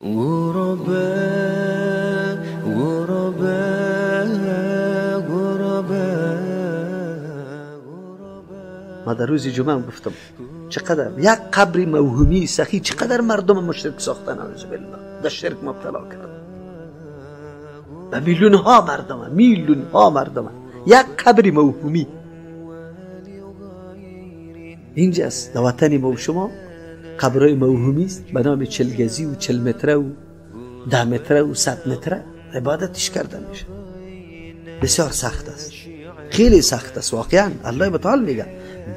غرباء غرباء غرباء. ما در روز جمعه گفتم چقدر یک قبر موهومی سخی چقدر مردم مشرک ساختن، اعوذ بالله، در شرک مبتلا کردن و میلیون ها مردم، میلیون ها مردم، یک قبر موهومی اینجاست در وطن ما و شما. قبرهای موهومی است به نام 40 گزی و 40 متره و 10 متره و 100 متره عبادتش کرده میشه. بسیار سخت است، خیلی سخت است واقعا. الله متعال میگه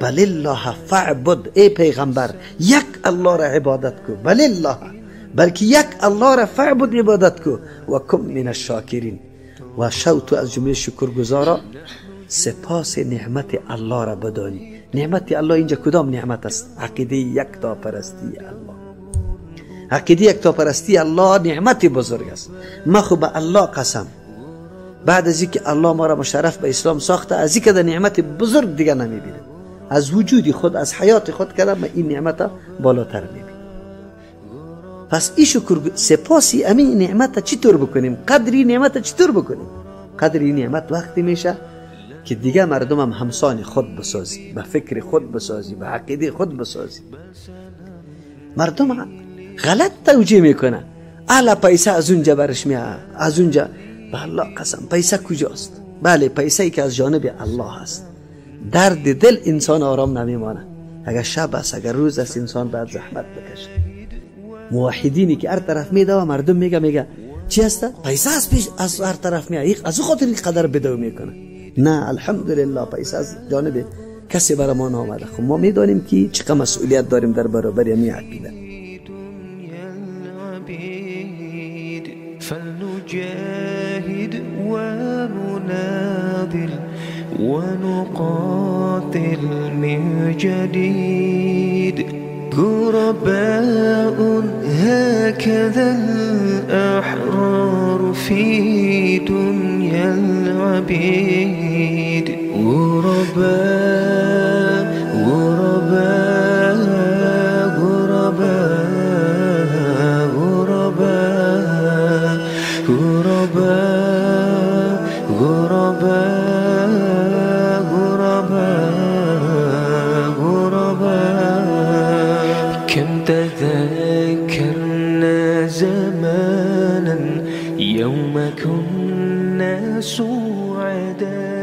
بل الله فاعبد، ای پیغمبر یک الله را عبادت کو، بل الله، بلکه یک الله را فاعبد عبادت کو، و کن من الشاکرین، و شو تو از جمله شکرگزارا. سپاس نعمت الله را بدانی. نعمت الله اینجا کدام نعمت است؟ عقیده یکتا پرستی الله. عقیده یکتا پرستی الله نعمت بزرگ است. ما خو به الله قسم، بعد از اینکه الله ما را مشرف به اسلام ساخته، از اینکه در نعمت بزرگ دیگه نمیبینم. از وجود خود، از حیات خود کردم این نعمت بالاتر میبینم. پس این شکر سپاسی امی نعمت چطور بکنیم؟ قدری نعمت چطور بکنیم؟ قدر این نعمت وقتی میشه که دیگه مردم هم همسان خود بسازی، به فکر خود بسازی، به عقیده خود بسازی. مردم غلط توجیه میکنه، الا پیسه از اونجا برش میاد، از اونجا. به الله قسم پیسه کجاست؟ بله، پیسه ای که از جانب الله است. درد دل انسان آرام نمیمانه. اگر شب است، اگر روز است، انسان باید زحمت بکشه. موحدینی که هر طرف میده و مردم میگه چی هست؟ پیسه از پیش از هر طرف میاد، از او خاطر قدر بدو میکنه. نه، الحمدلله پیسه از جانب کسی برای ما نامده. خب ما میدانیم که چقدر مسئولیت داریم در برابر این عقیده. فلنجاهد ونناضل ونقاتل من جديد. غرباء هكذا الأحرار في دنيا العبيد. غرباء غرباء غرباء غرباء غرباء غرباء غرباء غرباء. كم تذكرنا زمانا يوم كنا سعداء.